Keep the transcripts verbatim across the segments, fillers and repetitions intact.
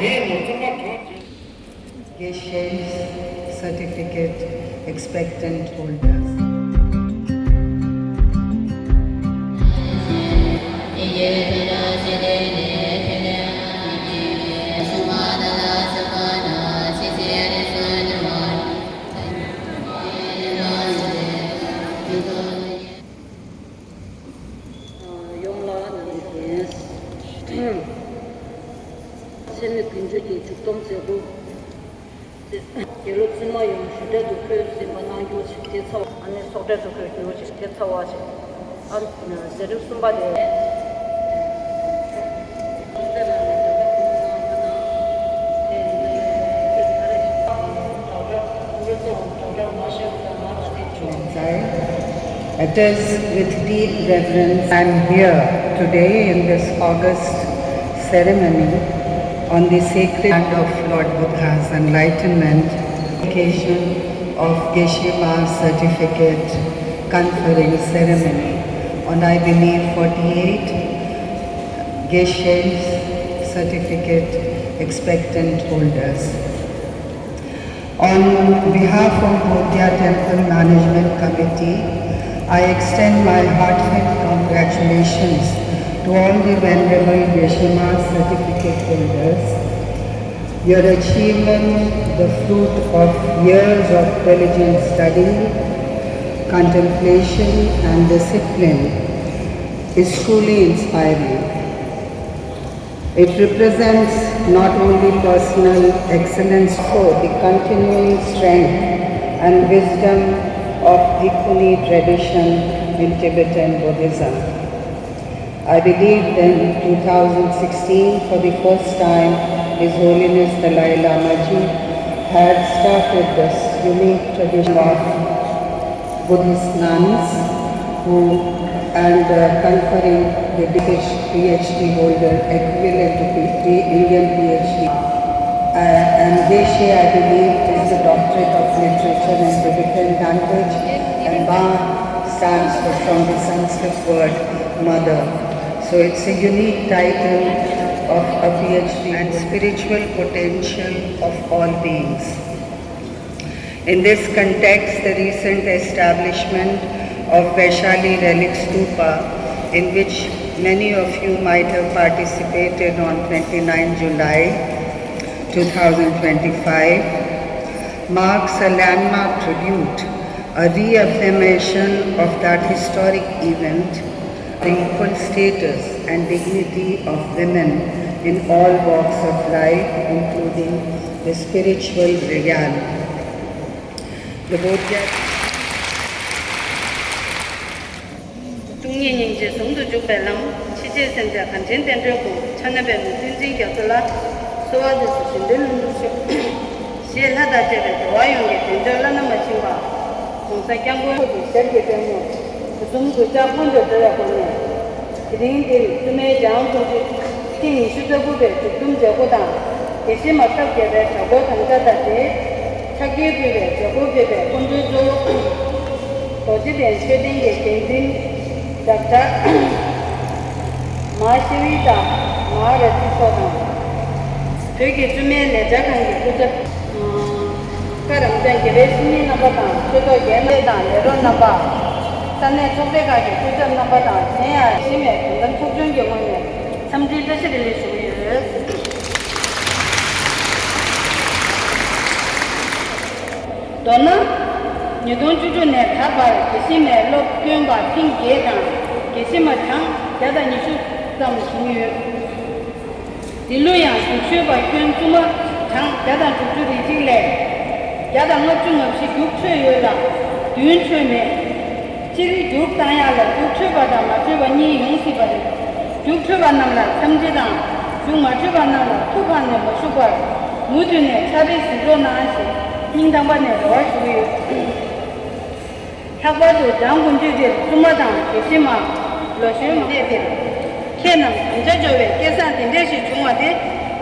དགེ་བཤེས་certificate expectant holders. ཡོངས་ལ་ནི་ལེགས། སེམས་ནི་ཀུན་སྤྱོད་ཀྱི་མཇུག་སྡོམ་མཛད་སྒོ། དགེ་སློབ་ཚང་མ་ཡང་ཞུ་གྲལ་དུ་ཁོས་གཟིམ་པ་གནང་རྒྱུ་ཞིག་དེ་ཚ་བ། ཨ་ནི་ཚོགས་གྲལ་དུ་ཁོས་རྒྱུ་ཞིག་དེ་ཚ་བ་ཞིག་ཨ་མཛད་རིམ་གསུམ་པ་དེ། It is with deep reverence I am here today in this august ceremony on the sacred hand of Lord Buddha's enlightenment, occasion of Geshe-la certificate conferring ceremony on, I believe, forty-eight Geshe certificate expectant holders. On behalf of Bodhgaya Temple Management Committee, I extend my heartfelt congratulations to all the venerable Geshe-la certificate holders. Your achievement, the fruit of years of diligent study, contemplation, and discipline, is truly inspiring. It represents not only personal excellence, but the continuing strength and wisdom of Bhikkhuni tradition in Tibetan Buddhism. I believe in two thousand sixteen, for the first time, His Holiness Dalai Lama ji had started this unique tradition of Buddhist nuns who, and uh, conferring the British P H D holder equivalent to P- Indian P H D. Uh, and Geshe, I believe, is the doctorate of literature in Tibetan language, and Ma stands for, from the Sanskrit word mother. So it's a unique title of a P H D and spiritual potential of all beings. In this context, the recent establishment of Vaishali Relic Stupa, in which many of you might have participated on twenty-nine July two thousand twenty-five, marks a landmark tribute, a reaffirmation of that historic event, the equal status and dignity of women in all walks of life, including the spiritual realm. The Bodhgaya སྟོང་ཉིད་སྙིང་རྗེ་ཟུང་དུ་འཇུག་པའི་ལམ། འཆི་བཅས་སེམས་ཅན་གངས་ཅན་བསྟན་འགྲོའི་སྐུ། ཕྱག་ན་པདྨོ་བསྟན་འཛིན་རྒྱ་མཚོ་ལ། གསོལ་བ་འདེབས་སོ་བཞེད་དོན་ལྷུན་གྲུབ་ཤོག་ཞེས་ལྷ་དང་བཅས་པའི་འགྲོ་བ་ཡོངས་ཀྱི་དོན་དུ་བླ་ན་མ་མཆིས་པ་༸གོང་ས་༸སྐྱབས་མགོན་ཆེན་པོ་གི་ཞབས་ཀྱི་པདྨོ་དགུ་གསུམ་དགུ་ལྕགས་ཀུན་ཏུ་སྒྲོལ་བའི་སྒོ་ནས། དེ་རིང་འདིར་བཙུན་མའི་འཇམ་དབྱངས་དཀོན་མཆོག་ཐེངས་ཉི་ཤུ་རྩ་དགུ་པའི་མཇུག་སྡོམ་མཛད་སྒོ་དང་། དགེ་བཤེས་མ་ཐབས་དགེ་བའི་གྲྭ་སྐོར་དམ་བཅའ་ལྟར་ཏེ། ཕྱག་འཁྱེར་ཕུལ་བའི་མཛད་སྒོར་ཕེབས་པའི་སྐུ་མགྲོན་གཙོ་བོ། རྡོ་རྗེ་གདན་ཆོས་སྡིངས་ཀྱི་འགན་འཛིན་ཌོག་ཊར་མ་ཤེ་བི་ཏཱ་མ་ར་ཏི་མཆོག་དང་། བོད་ཀྱི་བཙུན་མའི་ལས་འཆར་ཁང་གི་སྐུ་ཚབ། བཀའ་རབ་འབྱམས་དགེ་བའི་བཤེས་གཉེན་རྣམ་པ་དང་། ཆོས་ཚོགས་རྒན་ལས་དང་ལས་རོགས་རྣམ་པ། ས་གནས་ཚོགས་སྡེ་ཁག་གི་སྐུ་ཚབ་རྣམ་པ་དང་། གཞན་ཡང་གཞི་མེད་དོན་དམ་ཚོགས་ཆུང་གི་ངོས་ནས་འཚམས་འདྲིའི་བཀྲ་ཤིས་བདེ་ལེགས་ཞུ་གི་ཡོད། མདོར་ན། ཉིས་སྟོང་བཅུ་དྲུག་ནས་ད་བར་དགེ་བཤེས་མའི་སློབ་སྟོན་པ་ཐེངས་བརྒྱད་དང་། དགེ་བཤེས་མ་གྲངས་བརྒྱ་དང་ཉི་ཤུ་ཙམ་བྱུང་ཡོད། འདི་ལོ་ཡང་རྒྱུགས་ཤོར་བ་ཁྱོན་བཙུན་མ་གྲངས་བརྒྱ་དང་དྲུག་ཅུ་རེ་གཅིག་ལས། བརྒྱ་དང་ལྔ་བཅུ་ང་བཞི་རྒྱུགས་འཕྲོད་ཡོད་ལ། བདུན་འཕྲོད་མེད། སྤྱིར་རྒྱུགས་བཏང་ཡག་ལ་རྒྱུགས་འཕྲོད་པ་དང་མ་འཕྲོད་པ་གཉིས་ཡོང་སྲིད་པ་རེད། རྒྱུགས་འཕྲོད་པ་རྣམས་ལ་འཚམས་འདྲི་དང་། རྒྱུགས་མ་འཕྲོད་པ་རྣམས་ལ་ཐུགས་ཁག་ནས་མ་ཞུགས་པར། མུ་མཐུད་ནས་ཕྱག་ལས་གཟིགས་རོགས་གནང་ཞེས་སྙིང་ཐག་པ་ནས་རེ་བ་ཞུ་གི་ཡོད། ལྷག་པར་དུ་འཇང་དགུན་དུས་འདིར་བཙུན་མ་དང་དགེ་བཤེས་མ། ལོ་གཞོན་མ་སྡེ་འདིར། ཁྱེད་རྣམས་དམ་བཅའ་འཇོག་པའི་སྐལ་བཟང་དེ་འདྲ་ཞིག་བྱུང་བ་དེ།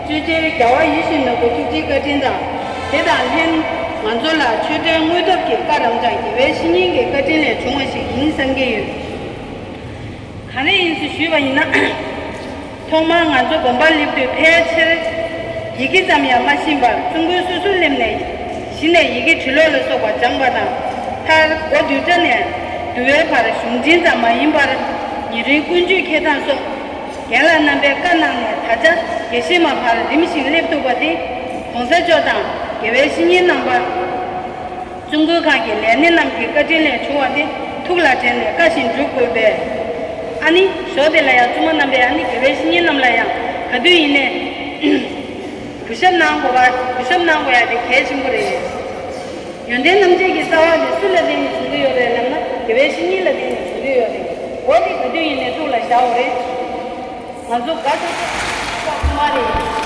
གཙོས་ཆེར་རྒྱལ་བ་ཡིད་བཞིན་ནོར་བུ་ཐུགས་རྗེའི་བཀའ་དྲིན་དང་། དེ་དང་ལྷན། ང་ཚོ་ལ་ཆོས་དོན་དངོས་ཐོབ་ཀྱི་བཀའ་རབ་འབྱམས་དགེ་བའི་བཤེས་གཉེན་གྱི་བཀའ་དྲིན་ལས་བྱུང་བ་ཞིག་ཡིན་བསམ་གྱི་ཡོད། ག་རེ་ཡིན་ཞེས་ཞུས་པ་ཡིན་ན། ཐོག་མར་ང་ཚོ་དགོན་པར་སླེབས་དུས་ཕལ་ཆེར། ཡི་གེ་ཙམ་ཡང་མ་ཤེས་པར་ཙུང་ཁུན་སོ་སོར་སླེབས་ནས་གཞི་ནས་ཡི་གེ་འབྲི་ཀློག་ལ་སོགས་པ་སྦྱངས་པ་དང་། མཐར་མགོ་བདུན་ཕྲག་ནས་བསྡུ་བའི་བར་གཞུང་འབྲེལ་ཙམ་མ་ཡིན་པར་ཉེ་རིང་ཀུན་སྤྱོད་འཁྱེར་སྟངས་སོགས་རྒན་ལགས་རྣམ་པའི་བཀའ་གནང་ནས་ད་ཆ་དགེ་བཤེས་མ་བར་རིམ་བཞིན་སླེབས་ཐུབ་པ་དེ་༸གོང་ས་མཆོག་དང་དགེ་བའི་བཤེས་གཉེན་རྣམ་པ། ཙུང་ཁུན་ཁང་གི་ལས་སྣེ་རྣམས་ཀྱི་བཀའ་དྲིན་ལས་བྱུང་བ་དེ་ཐུགས་ལ་དྲན་ནས་བཀའ་བཞིན་སྒྲུབ་དགོས་པས། ཨ་ནི་ཞོགས་དེ་ལ་ཡང་བཙུན་མ་རྣམ་པས་ཨ་ནི་དགེ་བའི་བཤེས་གཉེན་རྣམས་ལ་ཡང་ག་དུས་ཡིན་ནའི་གུས་ཞབས་གནང་དགོས་པ་གུས་ཞབས་གནང་དགོས་ཡ་དེ་གལ་ཆེན་པོ་རེད། ཡོན་ཏན་རྣམ་འབྱེད་ཀྱི་རྩ་བ་དེ་སུ་ལ་བརྟེན་ནས་བྱུང་གི་ཡོད་རེད་ལབ་ན་དགེ་བའི་བཤེས་གཉེན་ལ་བརྟེན་ནས་བྱུང་གི་ཡོད་རེད། འོ་དེ་ག་དུས་ཡིན་ནའི་ཐུགས་ལ་བཞག་དགོས་རེད། ང་ཚོ་དགའ་ཐུབ་ཐུབ་མ་རེད།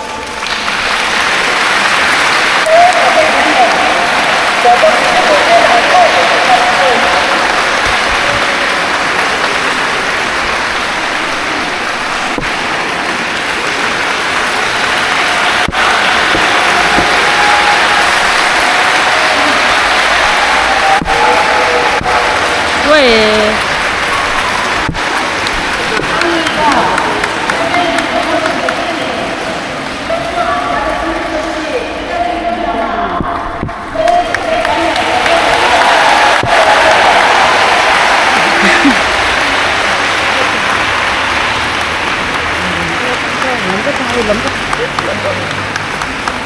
ཝེ།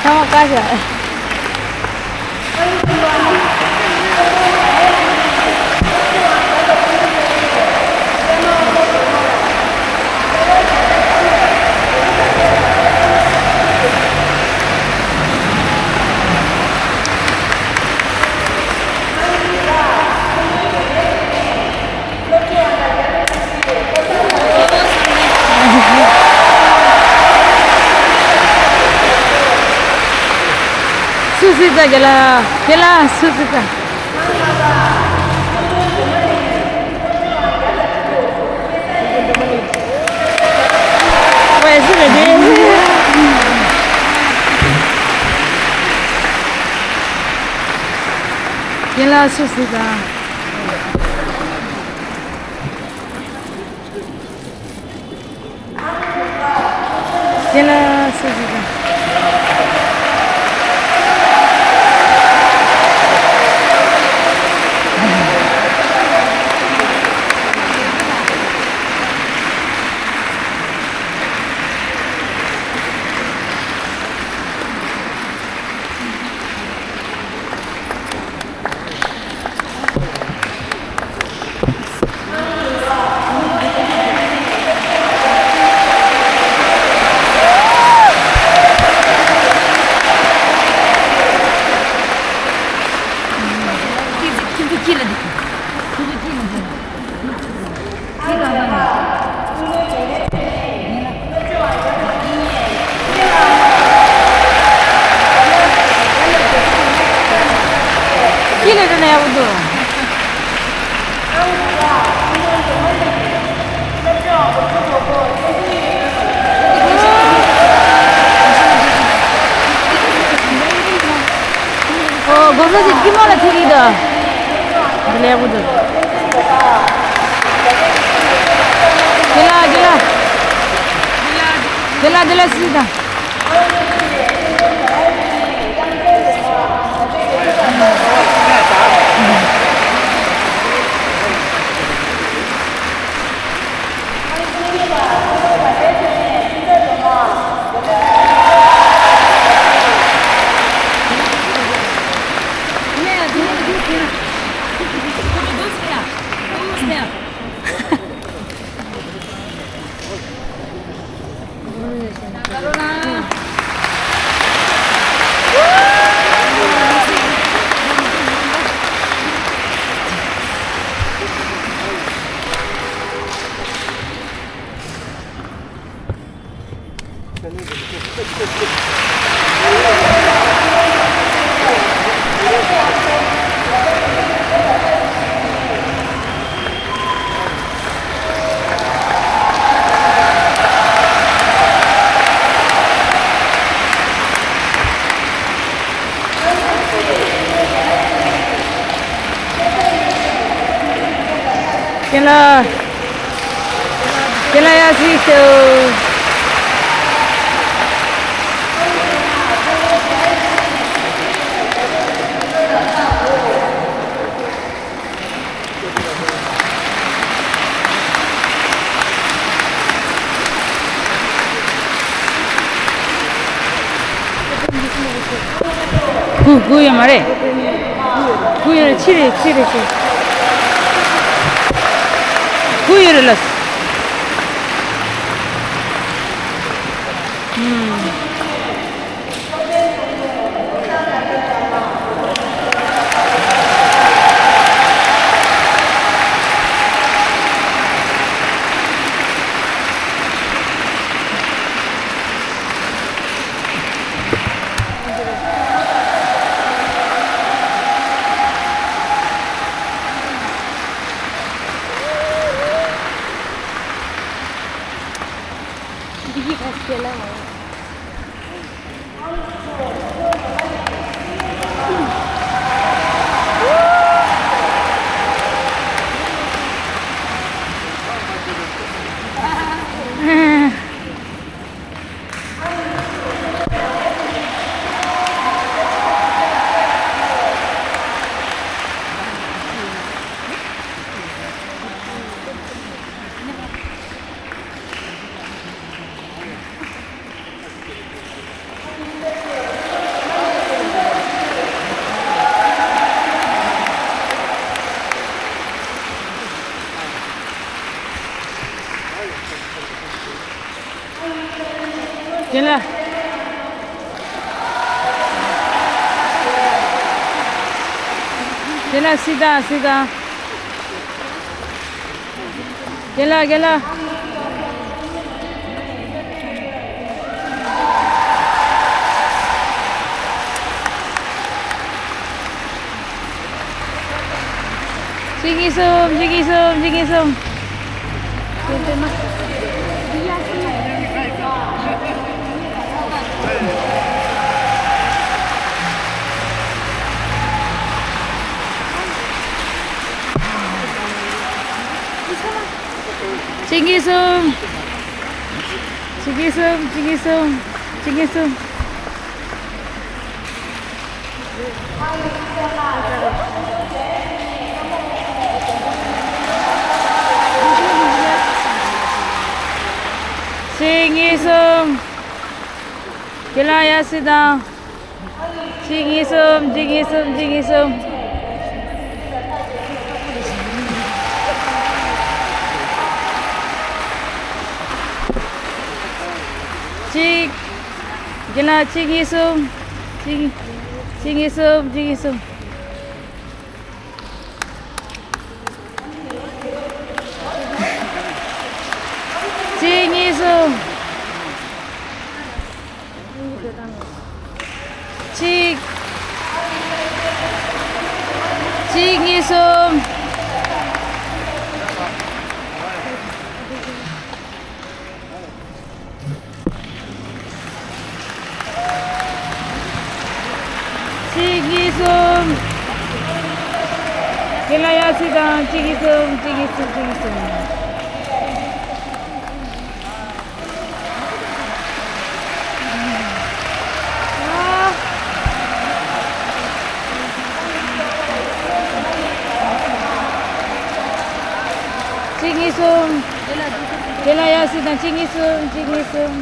ཚང་མ་བཀའ་ཤག་སུ་སྲིད་ཙ་རྒན་ལགས། རྒན་ལགས་སུ་སྲིད་ཙ། ཝེ་སུ་རེད་དེ། རྒན་ལགས་སུ་སྲིད་ཙ། རྒན་ལགས་སུ་ཞིག་དང་། ཨོ། གོ་ས་ཞིག་ཀི་མོ་ལ་ཐུག་གི་འདུག་འདི་ལས་གོ་འདུག་དེ་ལ་དེ་ལ། དེ་ལ་དེ་ལ་སྲིད་དང་། རྒན་ལགས། རྒན་ལགས་ཡར་གཟིགས་ཤོག་དགུ་དགུ་ཡོད་མ་རེད། དགུ་ཡོད་རེད། ཕྱི་རེད། ཕྱི་རེད། ཕྱི། དགུ་ཡོད་རེད་ལ། ཨུམ། རྒན་ལགས། རྒན་ལགས། སི་ཏང་། སི་ཏང་། རྒན་ལགས། རྒན་ལགས། གཅིག་གཉིས་གསུམ། གཅིག་གཉིས་གསུམ། གཅིག་གཉིས་གསུམ། གཅིག་གཉིས་གསུམ། གཅིག་གཉིས་གསུམ། གཅིག་གཉིས་གསུམ། གཅིག་གཉིས་གསུམ། གཅིག་གཉིས་གསུམ། རྒན་ལགས། ཡར་སི་ཏང་། གཅིག་གཉིས་གསུམ། གཅིག་གཉིས་གསུམ། གཅིག་གཉིས་གསུམ། གཅིག་རྒན་ལགས། གཅིག་གཉིས་གསུམ། གཅིག་གཅིག་གཉིས་གསུམ། གཅིག་གཉིས་གསུམ། གཅིག་གཉིས་གསུམ། གཅིག་གཅིག་གཉིས་གསུམ། གཅིག་གཉིས་གསུམ། རྒན་ལགས། ཡར་སི་ཏང་། གཅིག་གཉིས་གསུམ། གཅིག་གཉིས་གསུམ། གཅིག་གཉིས་གསུམ། གཅིག་གཉིས་གསུམ། རྒན་ལགས། ཡར་སི་ཏང་། གཅིག་གཉིས་གསུམ། གཅིག་གཉིས་གསུམ།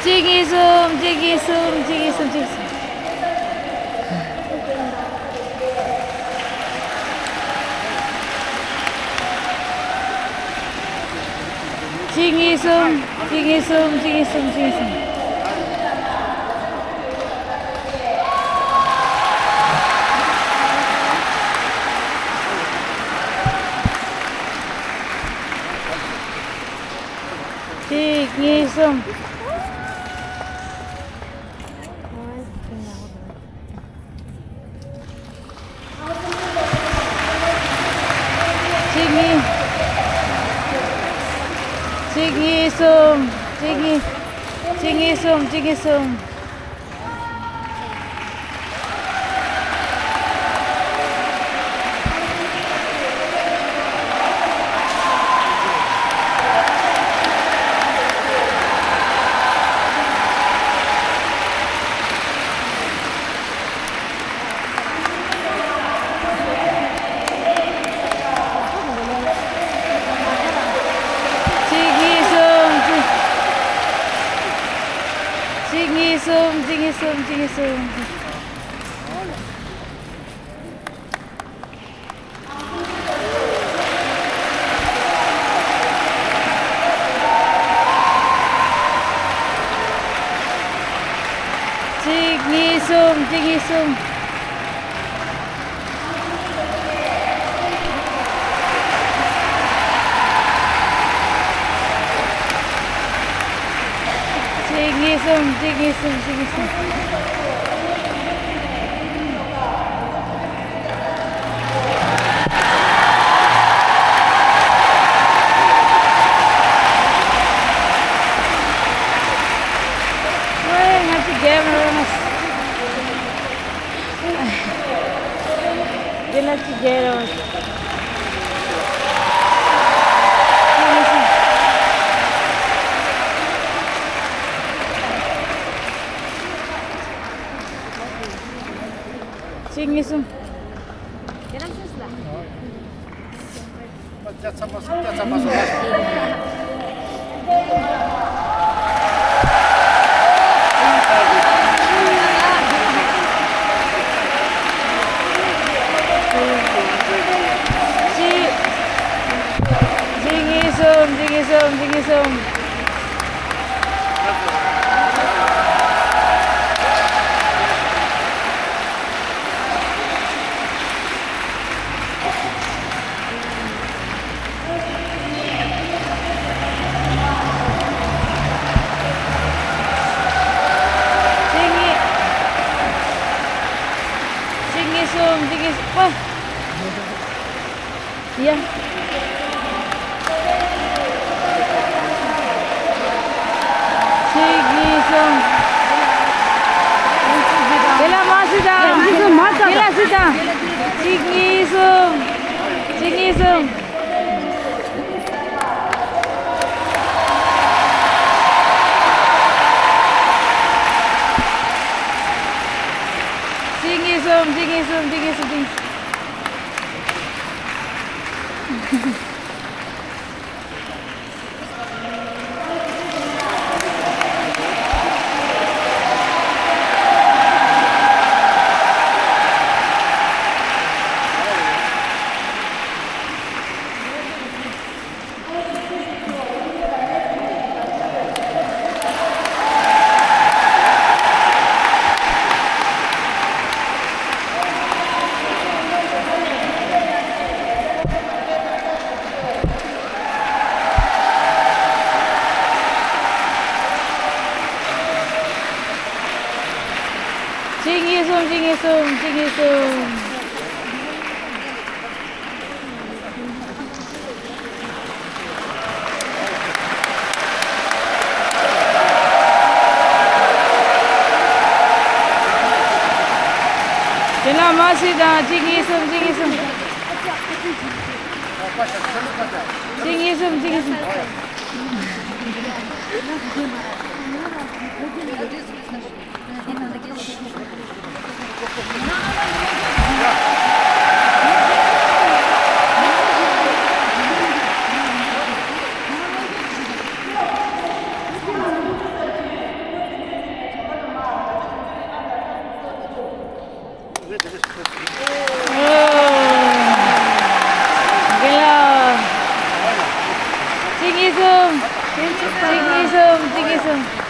གཅིག་གཉིས་གསུམ། གཅིག་གཉིས་གསུམ། གཅིག་གཉིས་གསུམ། གཅིག་གཉིས་གསུམ། གཅིག་གཉིས་གསུམ། གཅིག་གཉིས་གསུམ། གཅིག་གཉིས་གསུམ། གཅིག་གཉིས་གསུམ། གཅིག་གཉིས་གསུམ། གཅིག་གཉིས། གཅིག་གཉིས་གསུམ། གཅིག་གཉིས། གཅིག་གཉིས་གསུམ། གཅིག་གཉིས་གསུམ། གསུམ། གཅིག་གཉིས། གསུམ། གཅིག་གཉིས། གསུམ། གཅིག་གཉིས། གསུམ། གཅིག་གཉིས། གསུམ། གཅིག་གཉིས། གསུམ། གཅིག་གཉིས། གསུམ། ཝེ། ང་ཚོ་རྒྱལ་བ་རང་། རྒན་ལགས་ཀྱི་རྒྱལ་རོ། གཅིག་གཉིས། གསུམ། གཅིག་གཉིས། གསུམ། གཅིག་གཉིས། གསུམ། གཅིག་གཉིས། གསུམ། གཅིག་གཉིས། གཅིག་གཉིས། གསུམ། གཅིག་གཉིས། ཨ། ཡ། གཅིག་གཉིས། གསུམ། དེ་ལ་མ་སྲིད་དང་། དེ་ལ་སྲིད་དང་། གཅིག་གཉིས། གསུམ། གཅིག་གཉིས། གསུམ། གཅིག་གཉིས། གསུམ། གཅིག་གཉིས། གསུམ། གཅིག་གཉིས། གསུམ། གཅིག་གཉིས། གཅིག་གཉིས། གསུམ། གཅིག་གཉིས། གསུམ། གཅིག་གཉིས། གསུམ། དེ་ལ་མ་སྲིད་དང་། གཅིག་གཉིས། གསུམ། གཅིག་གཉིས། གསུམ། གཅིག་གཉིས། གསུམ། གཅིག་གཉིས། གསུམ། གཅིག་གཉིས། གསུམ། གཅིག་གཉིས། གསུམ། གཅིག་གཉིས། གསུམ།